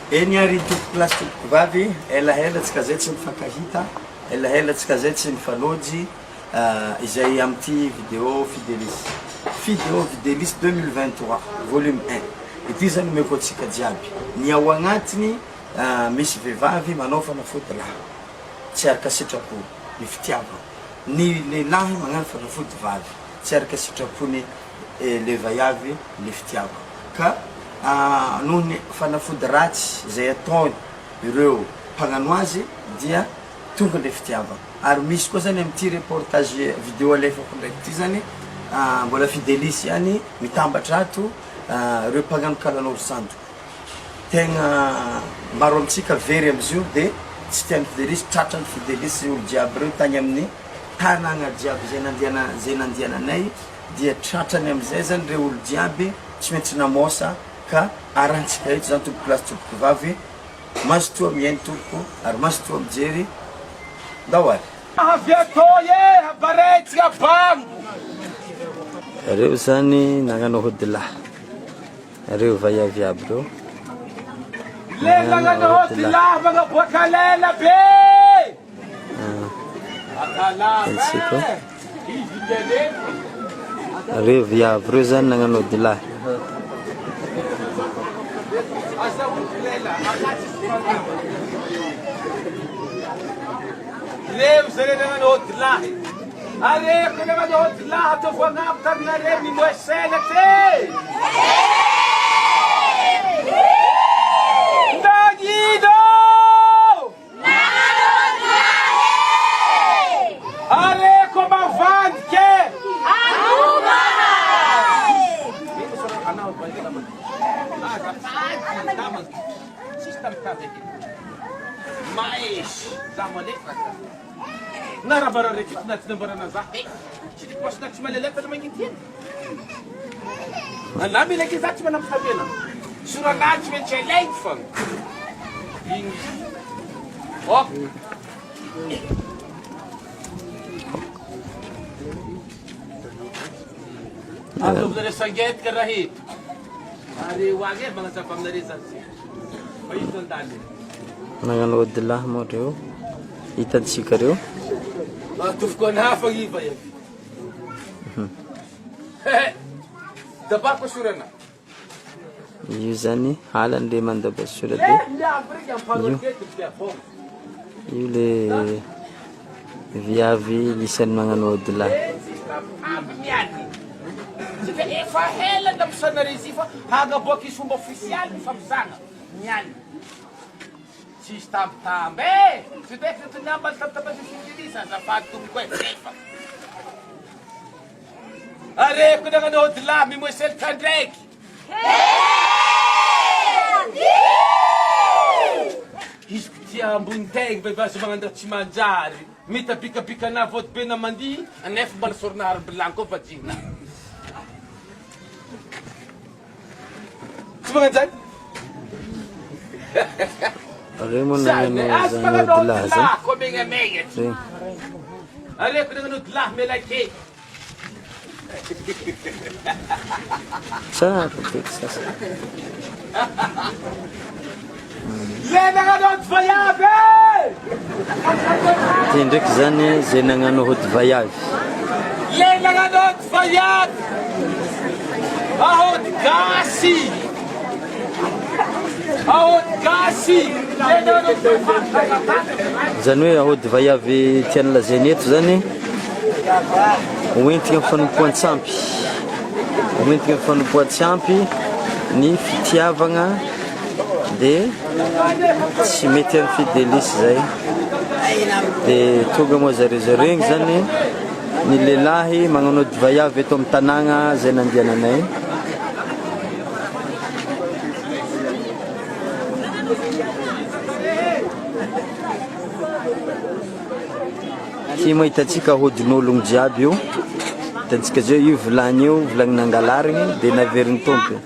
Eny ary tompoko lahy sy tompoko vavy, elaela tsika zay tsy nifankahita, elaela tsika zay tsy nifanojy, izay amin'ity vidéo Fidelis, Fideo Videlis 2023 volume un ity zany omeko antsika jiaby, ny ao agnatiny misy vehivavy manao fanafody lahy tsy araka sitrapo ny fitiavana, ny lehilahy magnano fanafody vavy tsy araka sitrapony le vaiavy le fitiavana ka noho ny fanafody ratsy izay ataony ireo mpagnano azy dia tonga le fitiavana ary misy koa zany amity reportage video alefako ndraiky ty zany mbola fidelis ihany mitambatra ato ireo mpagnano kalanoro sandoka tegna maro amitsika very amizio de tsy tiany fidelis tratrany fidelis olo jiaby reo tagny aminy tanagna jiaby zay nandiana zay nandiananay dia tratrany amizay zany reo olo jiaby tsy maintsy namosa ka arahantsika eto zany tompoko lahy sy tompoko vavy mazotoa mihaino tompoko ary mazotoa mijery ndao ary. Avy atoy e, habaretsika bango. Reo zany nagnano hodilahy reo vaiavy aby reo. Le nagnano hodilahy magnaboaka lela be. Antsika. Reo viavy reo zany nagnano odilahy. Reo zay nagnano odilahy. Areko nagnano odilahy ataovy agnabo taminareo mimoeselatra e. Nagnino? Areko mavandike. Nagnano odilahy moa reo hitantsika reo. Io zany halany le mandaba sora de io io le viavy isan'ny magnano odilahy. Efa ela nampisanareo izy fa hagnaboaka izy fomba ofisialy ny fampisana niany. Tsisy tambitamby e! Tsy de efa ny ambany tambitamby fifidianisa azafady tompoko e! Efa. Areko nagnano odilahy mimoesely tandraiky. Izy ko tia ambony tegna vehivavy zay magnano raha tsy manjary. Mitabikabika na vody be na mandihy nefa mbola sorona harim-bilany koa vajihina. Tsy magnano zany? Reo moa nagnano zany odilahy zany. Ko megnamegnatra. Reo. Areko nagnano odilahy melake. Tsara be sasa. Le nagnano ody vaiavy e! Ty ndraiky zany zay nagnano hody vaiavy. Le nagnano ody vaiavy! Aody gasy! Aody gasy! Le nagnano ody vaiavy! Zany hoe aody vaiavy tiany lazaina eto zany hoentina amin'ny fanompoan-tsampy. Hoentina amin'ny fanompoan-tsampy ny fitiavagna dia tsy mety amin'ny fidelis zay. Dia tonga moa zareo zareo igny zany ny lehilahy magnano ody vaiavy eto amin'ny tanàgna zay nandiananay. Ty moa hitantsika hodin'ologno jiaby io. Hitantsika zao io vilagny io, vilagny nangalarigny dia naverin'ny tompony.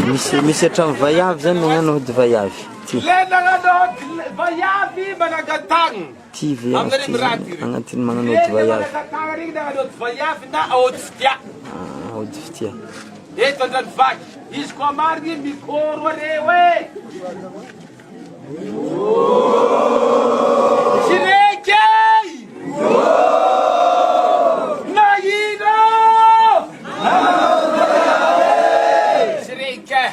Misy misy hatramin'ny vaiavy zany magnano hody vaiavy. Ty. Le nagnano hody vaiavy manangan-tagnana. Ty viavy ty zany agnatin'ny magnano hody vaiavy. Manangan-tagnana regny nagnano hody vaiavy na hody fitia. Ah, hody fitia. Eto Andranovaky. Izy koa marigny mikoro areo e! Tsy raiky e! Na ino! Tsy raiky e!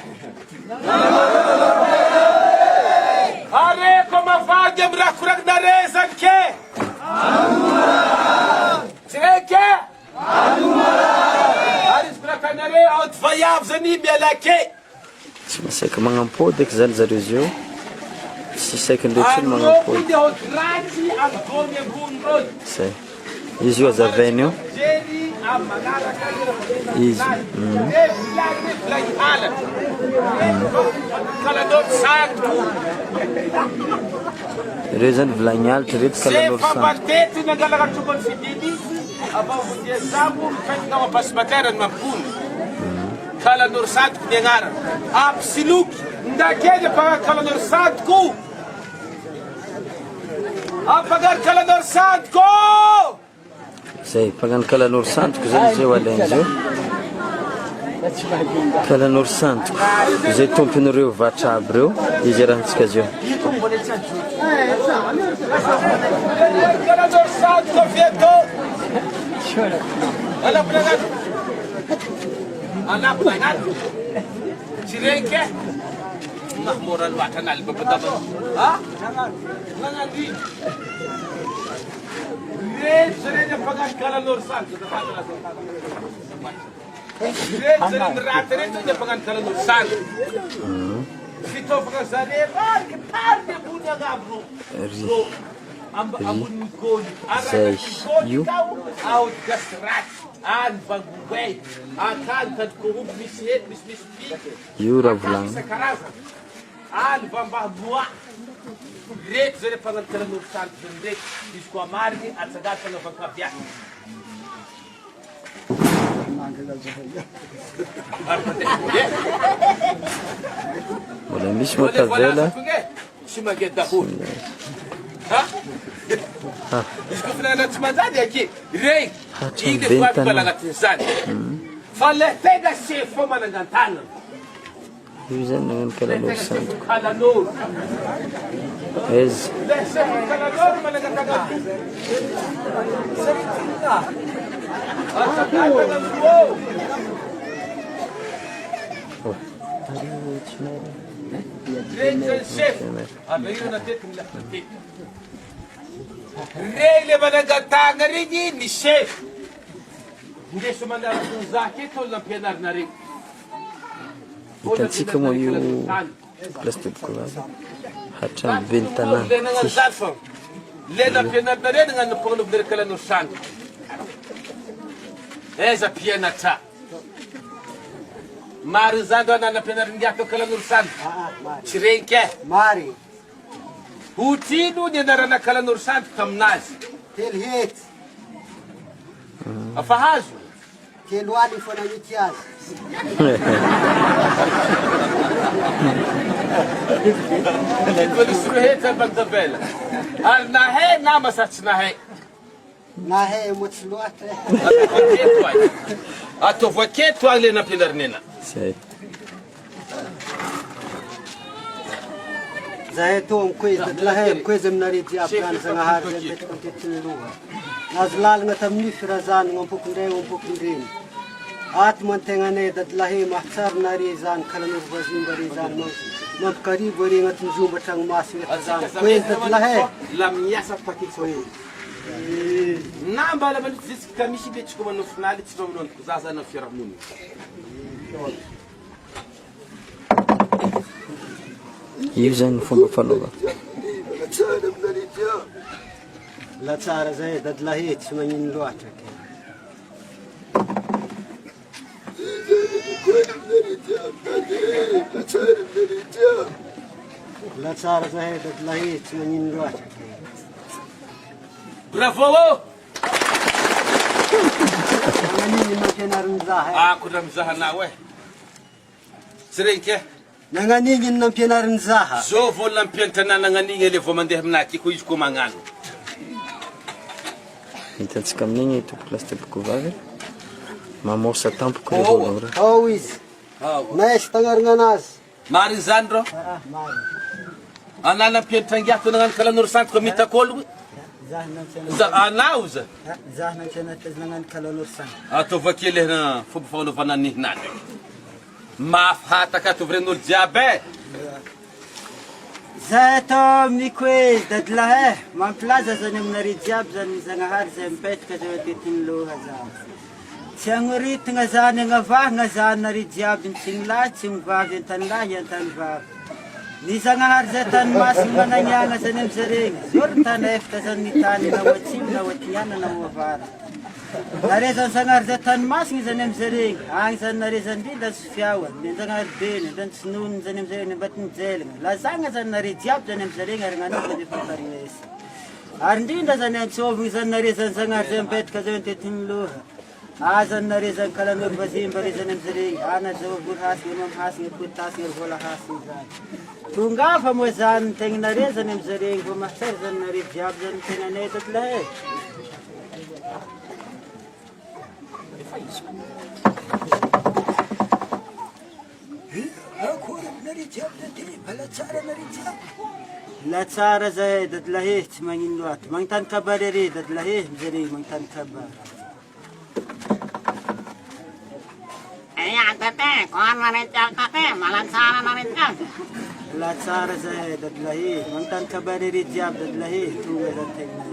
Areko mavandy amy raha koragnareo zany ke! Tsy raiky e! Ary izy koragnareo aody vaiavy zany miala ke! Tsy saiky magnampody eky zany zareo zio, tsy saiky-ndreo tsony magnampody. Zay. Izy io azavainy io. Izy. Ireo zany vilagny alitra ireto kalanoro Kalanoro Sadiko ny agnarany. Ampisoloky ndakely ampagary Kalanoro Sadiko. Ampagary Kalanoro Sadiko. Zay, mpagnano Kalanoro Sandiko zany zay ho alainy zao. Kalanoro Sandiko, izay tompon'ireo vatra aby ireo, izy arahantsika azy io. Kalanoro Sadiko avy eto. Ry, ry, zay io. Any Vangongoay, akany Tandrokomby misy hety misimisy piky, Io raha akany volagny. isan-karazany. Any Vambamoa, reto zay le mpagnanotana norotsahany zany reto, izy koa marigny atsangano fagnavan-kavià. Ary mandeha eh. Mbola misy moa Mbola le voalaza tavela. fogna e, tsy mangehy daholo. Ha? Izy koa fihinanana tsy manjary aky, regny, Hatramin'ny iny le ben'ny voaby tanàna. mbola agnatin'izany. Fa le tegna sefo manangan-tanana. Io zany nagnano Le kalaloro tegna sefo sandoka. kalanoro. Aiza? Le sefo kalanoro manangan-tanana. Atsangan-tanana roa. Oh. Regny zany sefo. Avy eo natetiky ny lafy matetiky. Regny le manangan-tagna regny ny sefo. Ndeso manaraka ny zaka eto olona ampianarinareo. Hitantsika moa io place de Bokobaba hatramin'ny ben'ny tanàna. Le nagnano zany fa le nampianarinareo nagnano mpagnanaovina kalanoro sandoka. Aiza mpianatra. Marina zany raha nanampianarin'ny tao kalanoro sandoka. Tsy regniky e. Marigny. Otrino ny anarana kalanoro sandoka taminazy. Telo hetsy. Afa hazo. Telo aligny fô nagniky azy. Telo sy roa hetsy ambany tabela. Ary nahay nama sa tsy nahay? Nahay moa tsy loatra e. Ataovy aketo ay. Ataovy aketo ay le nampianariny anah. Zay. Zahay tô mikoeza, lahay mikoeza aminareo jiaby zany Zagnahary zay mipetraka antetiny loha. Nahazo lalagna tamin'ny firazanagna ampokondray ampokondreny. Ato mantegnanay dadilahy mahatsara nare zany kalanoro vazimba re zany mampikaribo are agnatin'ny zomba tragno masina eto zany. Koeza dadilahy. La miasa paquet. Na mbala maloto zesika ka misy be tsika manao finaly tsy manao antoko zaza na fiarahamonina. Io zany ny fomba fanaovana. La tsara zay dadilahy tsy magnino loatra ke. La tsara zahay dadilahy tsy magnino loatra ke. Bravo ô! Nagnan'igny nampianarin'ny zahay. Akory raha mizaha anao e. Tsy regniky e. Nagnan'igny ny nampianarin'ny zaha. Zao vao nampianatra anah nagnan'igny le vao mandeha aminah aty koa izy koa magnano. Hitantsika amin'igny tompoko lahy sy tompoko vavy. Mamosa tampoka ireo olona ireo. Ao izy. Naisy tagnarigna anazy. Marigny zany rô. Marigny. Anah nampianatra ingahy tô nagnano kalanoro santoka mitako ologno. Za anao za. Zah nampianatra azy nagnano kalanoro santoka. Ataova kely eh fomba fagnanovana an'ihina ndraiky. Mafy hataka ataovy ren'olo jiaby eh. Zay atao mikoezy dadilahy eh. Mampilaza zany aminareo jiaby zany ny Zagnahary zay mipetraka zay atetin'ny loha zany. Tsy agnoritigna zany agnavahagna zany nareo jiaby ny tsy ny lahy tsy ny vavy antany lahy antany vavy. Ny Zagnahary zay tany masigny managnagna zany amzaregny. Zoro tany efatra zany ny tany na ho atsimo na ho atignana na ho avaratra. Narezan'ny Zagnahary zay tany masigny zany amzaregny. Agny zany narezany indrindra ny Sofiaoa, ny Anjagnaharibe, ny Andranotsinonony zany amzaregny, ny Ambatonijelagna. Lazagna zany nare jiaby zany amzaregny ary agnanaovagna zay famparignesa. Ary indrindra zany antsovigny zany nare zany Zagnahary zay mipetraka zay antetin'ny loha. Ah zany nare zany kalanoro vazimba re zany amzaregny. Ah na zao vory hasigny mamy hasigny akory hasigny ary vola hasigny zany. Tongava moa zany ny tegna nare zany amzaregny vao mahatsara zany nare jiaby zany ny tegnanay taty lahy. La tsara zahay dadilahy tsy magnino loatra. Magnontany kabary are dadilahy mijery magnontany kabary. La tsara zahay dadilahy magnontany kabary are jiaby dadilahy tonga zany tegna.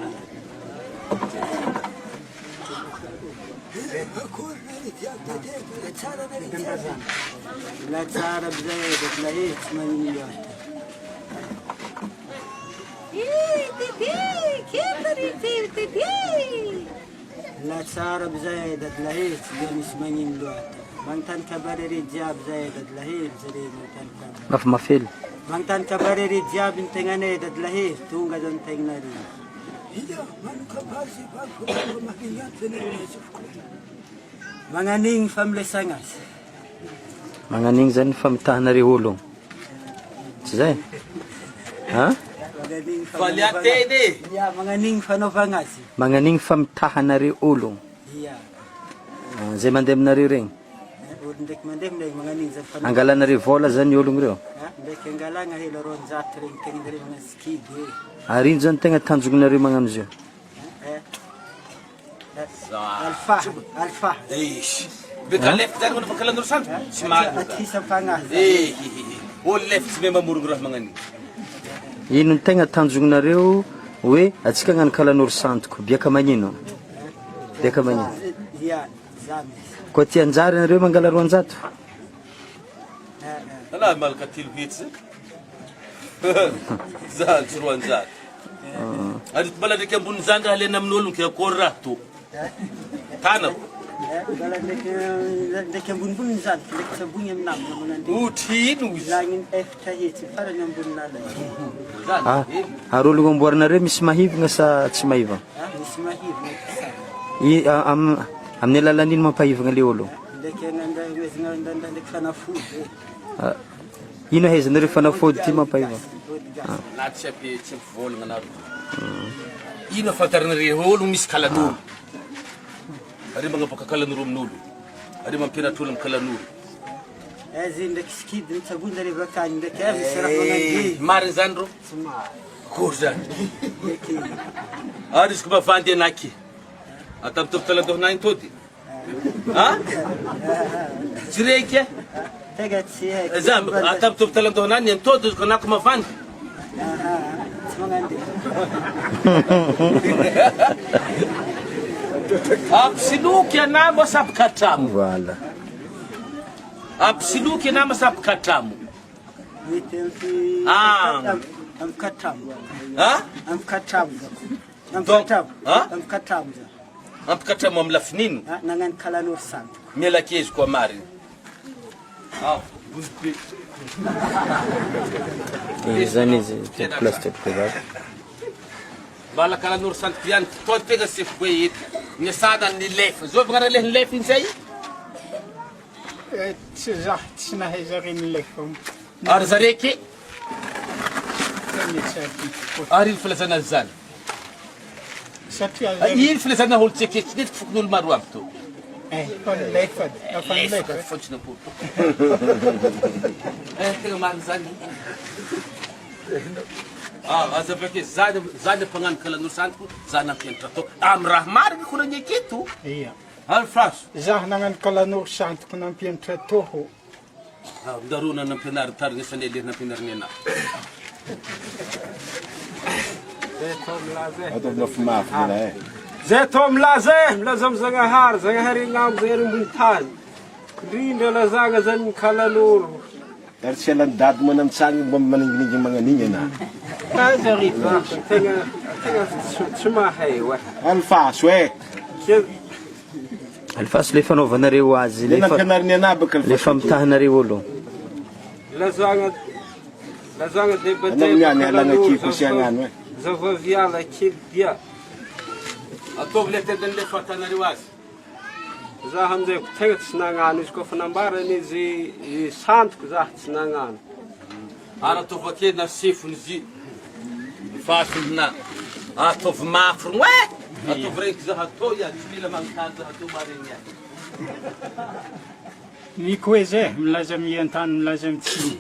La tsara aby zahay dadilahy tsy magnino loatra. La tsara aby zahay dadilahy tsy dia misy magnino loatra. Magnontany kabary are jiaby zahay dadilahy mijery magnontany kabary. Mafimafy hely. Magnontany kabary are jiaby ny tegnanay dadilahy tonga zany tegnanareo. Magnan'igny familesagna azy. Magnan'igny zany famitahanareo ologno. Tsy zay? Ha? Magnan'igny Valiateny e. Ya, magnan'igny fanaovagna azy. Magnan'igny famitahanareo ologno. Ya. Ah, Zay mandeha aminareo regny. Olo ndraiky mandeha aminay magnan'igny zany fanaovagna. Angalanareo vola zany ologno reo. Ha, Ndraiky angalagna hely 200 regny tegna ndre magnano sikidy e. Ary ino zany tegna tanjognareo magnano izy io? Eh. Alpha, alpha. Eish. Beka lefy zany manao kalanoro santoka. Tsy marina zany. Atisam-pagnahy zany. Eh, olo lefy tsy mahay mamorogno raha magnan'igny. Ino ny tegna tanjognareo hoe atsika hagnano kalanoro santoko biaka magnino? Biaka magnino? Ya, zany izy. Koa ty anjara nareo mangala 200? Ala malaka 300 zay. Za tsy 200. Ary mbala ndraiky ambony zany raha lena amin'olo ke akory raha to. Tanako. Mbala ndraiky ndraiky ambonimbony zany, ndraiky tsy ambony amin'ny namana magnandeha. Otrino izy. Lagniny 400 farany ambonina lay. Ah, ary ologno amboarinareo misy mahivagna sa tsy mahivagna? Misy mahivagna ty sara. I, a- am, amin'ny alalan'ino mampahivagna le olo? Ndraiky nandray ndraiky fanafody e. Ah, ino ahaizanareo fanafody ty mampahivagna? Ody gasy. Na tsy ampy tsy ampy volagna anareo. Ino afantarinareo olo misy kalanoro? Are magnaboaka kalanoro amin'olo. Are mampianatra olo amin'ny kalanoro. Aiza ndraiky sikidy mitsabony zare bakany ndraiky aiza misy raha magnandeha. Marina zany ro? Tsy marina. Akory zany. Ndraiky Ary izy ko mavandy anaky. Atao mitovy talandohanay ny tody. Ha? Tsy reky e? tegna tsy haiko. Za atao mitovy talandohanay ny tody izy ko anako mavandy. Aha, tsy magnandeha. Ampisoloky anah moa sa ampikatramo? Voilà. Ampisoloky anah moa sa ampikatramo? Mety ampy Ah. ampikatramo. Ha? Ampikatramo za. Ampikatramo. Ha? Ampikatramo za. Ampikatramo amin'ny lafinino? Ah, nagnano kalanoro santoko. Miala kezy koa marina. Ah, bozy be. Eh, zany izy tompoko lahy sy tompoko vavy. Mbala kalanoro santoko ihany. Toa tegna sefo be eto. Ny asana ny lefa. Zao avy le lefa iny zay? Tsy za, tsy nahay zare ny lefa. Ary zareke? Tena tsy adidiko. Ary ino filazana azy zany? Satria Ino filazana olo tsy ekeky fokon'olo maro aby to? Eh, fa nilefa, fa nilefa. Fotsiny apopo. Eh, tegna marina zany. Ah, aza avake zany zany mpagnano kalanoro santiko, za nampianatra atao. Amy raha marina koragny aketo. Ia. Alfaso. Zaho nagnano kalanoro santiko nampianatra toho. Ah, ndarona nampianary tarignesanay le nampianariny anah. Ataovy mafimafy mbola eh. Zay atao milaza eh, milaza amin'ny Zagnahary, Zagnahary agnambo zay ambony tany. Indrindra lazagna zany ny kalanoro. Ary tsy halan'i dady manantsagny mba maningininginy magnanigny ana. Aza ry vako, tegna tegna tsy mahay oe. Alifaso eh. Alifaso le fanaovanareo azy Le le fa nampianariny anah baka le alifaso. famitahanareo olo. Lazagna lazagna Anao debadeba niany halagna kalanoro kiko sy hagnano eh. zavaviala kely dia. Ataovy le tendany le fahatanareo azy. Za amizay ko tegna tsy nagnano izy koa fa nambarany izy santiko za tsy nagnano. Ary ataovy ake na sefony izy fahasombina ataovy mafy rogno e! Ataovy regniky za atao ia tsy mila magnontany za atao maregny ia. Ny koeze milaza amin'ny antany milaza amin'ny tsiny.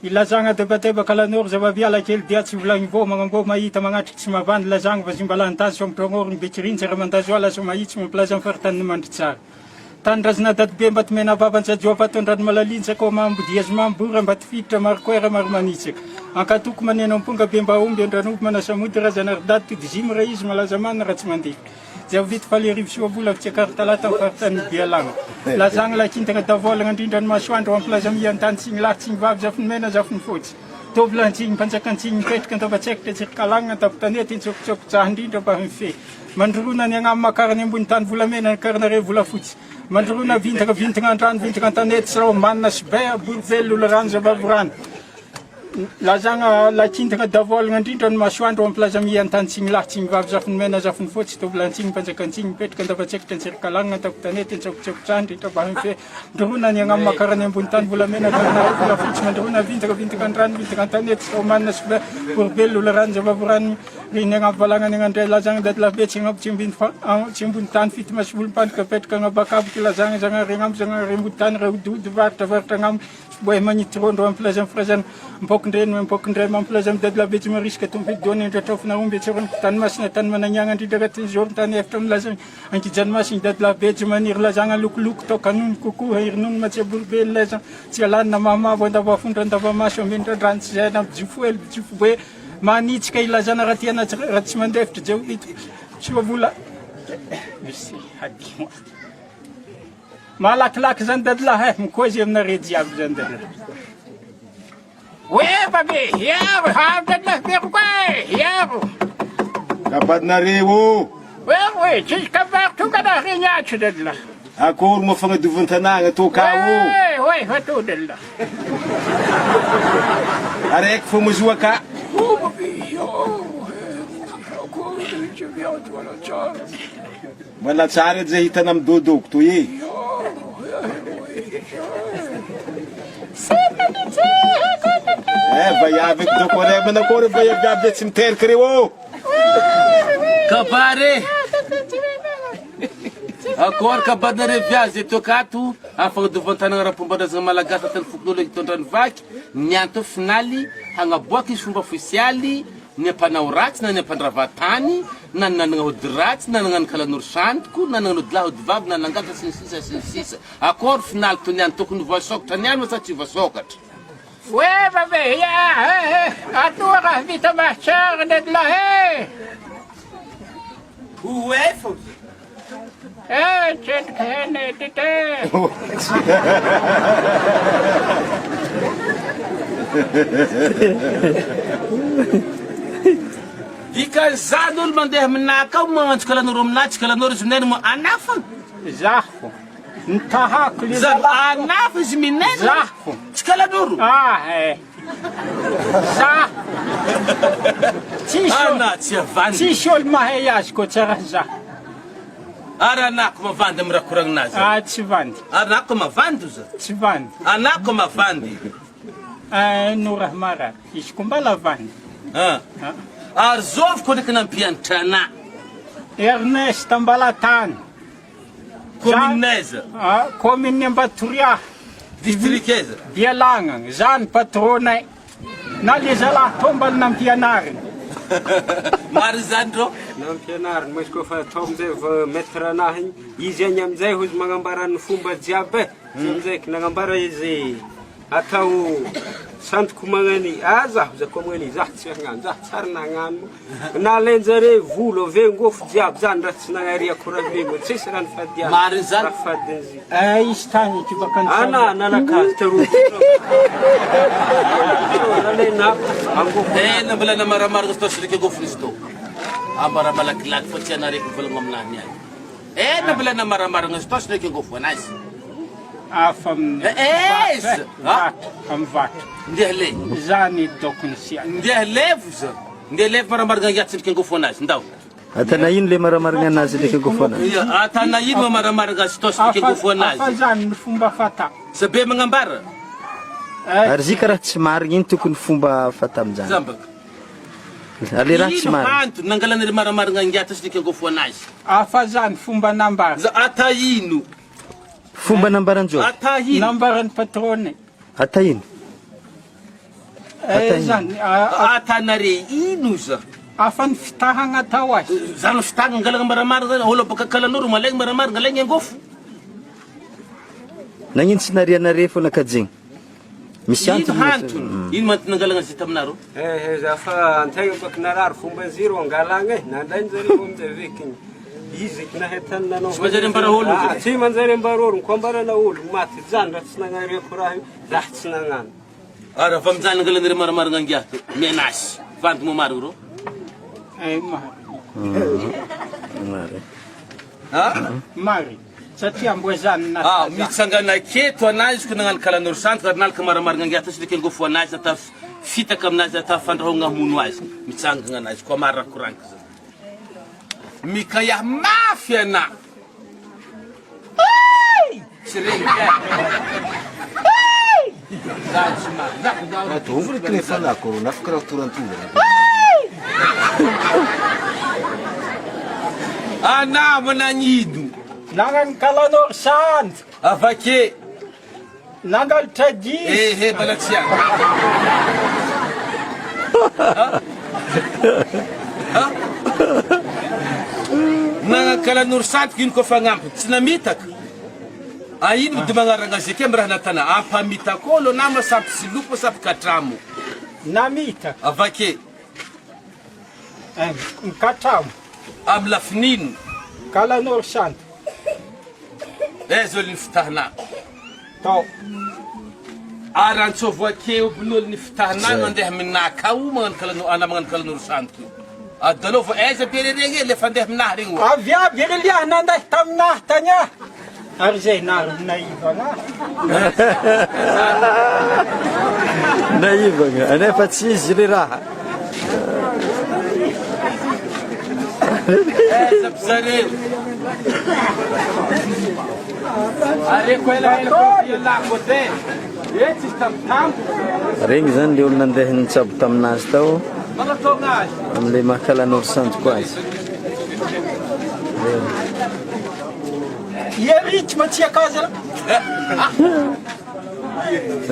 Ilazagna debatebaka lanoro zavaviala kely dia tsy volagny vô magnambô mahita magnatriky tsy mavandy lazagna vazimbalantany soamitrôgnôrony bekirintsy ramandazoala somahitsy mampilaza ny faritanin'i Mandritsara Tanindrazana dadibe Ambatomena-bava Antsajioa Vatondranomalalintsa Komambo Diazimambo Ambatofiditra Marokoera Maromanitsaka Ankatoko Maneno Amponga Bembaomby Andranobo Manasamody Razanardady Todizimo Raizy Malazamanina Ratsimandihy Jaovito Faly Soavola Tsiakaro Talata amin'ny faritanin'i Bealagna. Lazagna Lakintagna Davoalagna Andrindra ny masoandro Ampilaza Miantany Tsigny lahy Tsigny vavy Zafiny mena Zafiny fotsy Tovolahy Mpanjakantsiny Mipetraka Andavatsaikitra Tsirikalagna Antapotanety Antsokotsokojaha Andrindra mba mifehy Mandrorona ny agnamo Makarany ambony tany volamena ny karinare volafotsy Mandrorona vintagna vintagna andrano vintagna antanety Sirao manina sy bea Borivelona olorano zavavorano Lazagna lakintagna davoalagna indrindra ny masoandro ampilaza miantany tsigny lahy tsigny vavy zafiny mena zafiny fotsy tovolahy mpanjakantsiny mipetraka andavatsekitra antserikalagna antapotanety antsokotsokotra indrindra bahinfe ndrorona ny agnamo makarany ambony tany volamena karinare volafotsy mandrorona vintagna vintagna andrano vintagna antanety saomanina sy borobelo olorano zavavorano riny agnamo valagna ny agnandray lazagna dadilabe tsy agnabo tsy ambony tany fito maso volom-pandrika petraka agnabakaboky lazagna zagnahary agnamo zagnahary ambony tany rahodihody varitra varitra agnamo Boay magnity rondro mampilaza ny firazana Mpokondreny mampokondray mampilaza midady labe tsy marisika tompo dony andratraofina omby atsorona tany masina tany managniagna andrindra agnatin'ny zoro tany efitra milaza ankijany masina dady labe tsy maniry lazagna lokoloko tokanony kokoa herinony matsiaboribe laza tsy alanina mahamavo andavafondro andavamaso ambendradrano tsy zay na bijofoely bijofobe manitsika ilazana raha tiana raha tsy mandefitra jehovito soavola merci hadino Malakilaky zany dadilahy eh, mikozy aminareo jiaby zany dadilahy. Oe babe, hiaro, hiaro dadilahy be koa e, hiaro. Kabadinareo ô! Oe oe, tsisy kabary tonga na regny atso dadilahy. Akory moa fagnadiovan-tanàgna tô ka ô! Oe, oe, fa tô dadilahy. Araiky fô mazoa ka. O babe, hiaro, akory tsy miantso wala tsara. Mbola tsara edy zay hitana am dodoko toy e. Eh vaiavy eky doko re manakory vaiavy aby tsy miteraka reo ô. Kabary e! Akory kabarinareo viavy zay toaka ato amin'ny fagnadiovan-tanagna ara-pomban-drazagna malagasy ataon'ny fokonolona eto Andranovaky, ny antony finaly hagnaboaka izy fomba ofisialy Ny mpanao ratsy na ny mpandrava tany, na ny nanana ody ratsy, na nagnano kalanoro sandoko, na nagnano ody lahy ody vavy, na nangalatra sy ny sisa sy ny sisa. Akory finaly toy ny any tokony ho voasokatra ny any sa tsy voasokatra? Oe babe ya eh atoa raha vita mahatsara ndedlah eh. Oe fo. Eh tsendriky hena edy te. Dikan'izany olo mandeha aminà akao magnantso kalanoro aminà tsy kalanoro izy minena moa anà fo. Zaho ny tahako le Zaho anà fo izy minena. Zaho tsy kalanoro. Ah eh. Za. Tsisy Ana tsy avandy. Tsisy olo mahay azy koa tsara za. Ary anako mavandy amin'ny raha koragninazy. Ah tsy vandy. Anako mavandy oza. Tsy vandy. Anako mavandy. Ah no raha marary. Izy ko mbala vandy. Ah. Ary zovy ko ndraiky nampianatra anah. Ernest Ambalatany. Commune aiza? Ah, commune Ambatoria. District aiza? Dialagnana, zany patronay. Na le zalahy tao mbala nampianariny. Marina zany rô? Nampianariny moa izy koa fa tao amizay vao maître anahy igny, izy agny amizay hozy magnambara ny fomba jiaby e, izy amizay nagnambara izy atao santoko magnani, ah zaho za koa magnani zaho tsy hagnano, zaho tsary nagnano, nalainjare volo avy eo ngôfo jiaby zany raha tsy nagnariako raha be tsisy raha nifadiana, Marina zany? raha fadin'izy. Eh, izy tany ity baka ny Ana nanakazo teo. Nalaina angofo. Tena mbola namaramarina sy tao sirika gofony izy tao. Ambara malakilaky fa tsy anareko volagna aminahy niany. Ena mbola namaramarina sy tao sirika gofo anazy. Hafa amin'ny Eh, vato, eh, vato, amin'ny vato. Ndeha le. Zany dôkony sia. Ndeha levo za. Ndeha levo maramarina ngiahy tsindriky angofo anazy. Ndao. Atana ino le maramarigna anazy ndraiky angofo anazy? Ia, atana ino ma maramarigna azy tao sy angofo anazy? Afa zany ny fomba fata. Sa be magnambara? Ary zy karaha tsy marigny iny tokony fomba fata aminjany. Zambaka. Ary le raha tsy Ino marigny. antony nangalana le maramarigna ngiahy tao sy angofo anazy? Afa zany fomba nambara. Za ata ino? Fomba nambaranjô? Ata ino? Nambaran'ny patronne. Ata ino? Eh, zany Atanare ino za? Afa ny fitahagna atao azy. Zany fitahagna angalagna maramara zany, olo baka kalanoro malaigny maramara angalaigny angofo. Nagnino tsy narianare fona kajigny? Misy Ino antony hantony? Ino antony nangalagna azy taminareo? Eh, eh, za fa antegna baka narary fomba ziro angalagna e, nandrainy zareo amizay vekiny. Izy eky nahay tany nanao. Tsy manjary ambara olo Ah, zay. tsy manjary ambara olo, ko ambarana olo maty zany raha tsy nagnariako raha io, raha tsy nagnano. Ary avy amin'izany angalan'ireo marimarina angiahy to menace vandy moa marina rô. Eh, marina. Marina. Ha? Marina. Satria mbo zany na Ah, mitsangana aketo anazy ko nagnano kalanoro santoka ary nalaka marimarina angiahy to sy ngofo anazy ata fitaka aminazy ata fandrahogna hamono azy. Mitsangana anazy ko marina koraniko zany. Mikaiah mafy ana. Tsy regny eh. Za tsy marina. Raha dovy ry kle corona fa karaha torantorana. Ana managnino. Nagnano kalanoro sandoka. Avake. Nangalatra diso. Ehe mbola tsy any. Nagnakalanoro sandoka ino koa fagnampiny tsy namitaka. A ino mody magnaragna azy ake am raha natana ampamitaka olo nama sampy silofo sampy katramo. Namitaka. Avake. Eh, mikatramo. Am lafiny ino? Kalanoro sandoka. Aiza olo ny fitahana? Tao. Ary antsovo akeo bin'olo ny fitahana mandeha aminah kao magnano kalanoro ana magnano kalanoro sandoka io. Adalova aiza be regny e le fandeha aminahy regny oa. Avy aby ry liah nandeha taminahy tany ah. Ary zay nary naivagna. Naivagna, nefa tsy izy le raha. Aiza aby zareo? Areko elaela koa ialako edy e. Eh tsisy tambitamby. Regny zany le olo nandeha nitsabo taminazy tao Magnataogna azy. amle maha kalanoro sandoko azy. Regny. Iery tsy matsiaka azy ra.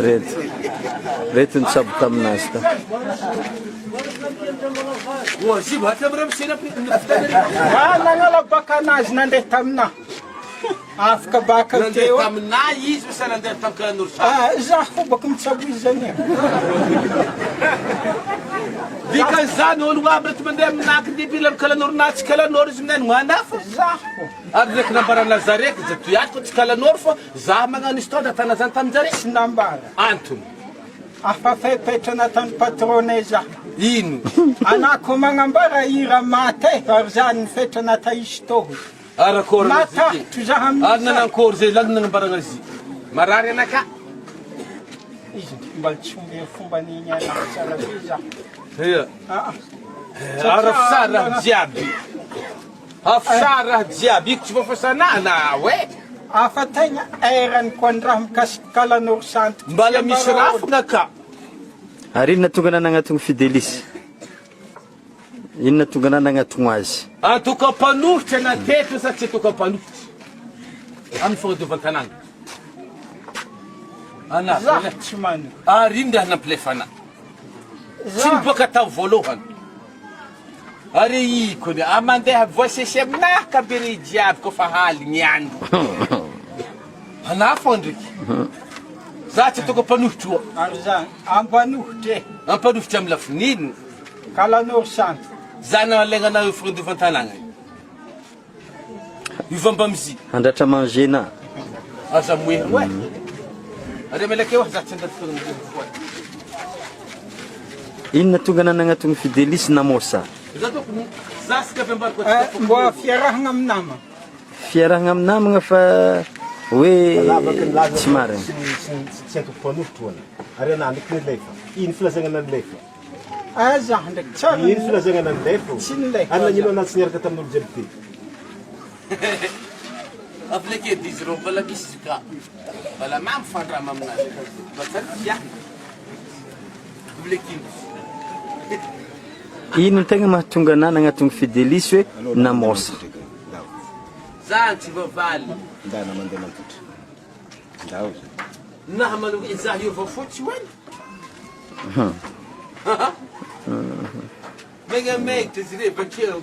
Reto. Reto nitsabo taminazy tao. Ah, nagnala baka anazy nandeha taminahy. Afaka baka Nandeha teo. taminahy izy sa nandeha tamin'ny kalanoro sandoko? Ah, za fo baka mitsabo izy zany e. Dikan'izany olo aby reto mandeha aminahy kidipila amin'ny kalanoro na tsy kalanoro izy minay no anafa. Za fo. Ary ndraiky nambarana zareko za toy ato ko tsy kalanoro fa za magnano histoire natana zany taminjare. Tsy nambara. Antony. Afa fepetra nataon'ny patronay za. Ino? Anako magnambara hira maty e, ary zany ny fetra nata izy tohy. Arakôry Matahotro za Ary amin'izany. nanankory zay lany nanambarana azy. Marary anaka. Izy mbola tsy omby fomba niny anahy tsara be za. Ia. Ah, Ary raha jiaby. Afsa raha jiaby iko tsy voafasana na oe. Afa tegna erany koa ny raha mikasiky kalanoro santoko. Mbala misy rafina ka. Ary inona tonga nanagnatogno Fidelis? Inona tonga nanagnatogno azy? Antoko mpanohitra na teto sa tsy antoko mpanohitra? Amin'ny fagnadiovan-tanàna. Ana, Za tsy manohitra. Ary ino raha nampilefa ana? Tsy niboaka tao voalohany. Ary iko ny a mandeha voasesy aminahy ka be re jiaby koa fa haligny andro. Ana fô ndriky. Za tsy ataoko mpanohitry oa. Ary za ampanohitra e. Ampanohitra amin'ny lafiny ino? Kalanoro santo. Za nalaigna anao io fagnadiovan-tanàgna io. Io mbamzy. Handratra manger na. Aza moeho e. Are melaka eo za tsy andany fotoana moeho foana. Inona tonga nanagnatogny Fidelis namosa? Za tokony za sy avy ambariko Eh, mbo fiarahagna amin'ny nama. Fiarahagna amin'ny namagna fa hoe tsy marigny. Tsy antoko mpanohitra hoana. Ary anah ndraiky nilefa. Ino filazagna anah nilefa? Ah, za ndraiky tsara. Ino filazagna anah nilefa? Tsy nilefa. Ary nagnino anah tsy niaraka tamin'olo jiaby ty? Avy leke edy izy reo mbola misy izy ka. Mbola mamy fandrama aminazy. Mba tsara fiahina. Ino no tegna mahatonga anah nagnatogny Fidelis hoe namosa? Za tsy voavaly. Ndana mandeha mantotry. Ndao zay. Naha manao izaho hiova fotsy hoany. Megna megna izy re bakeo.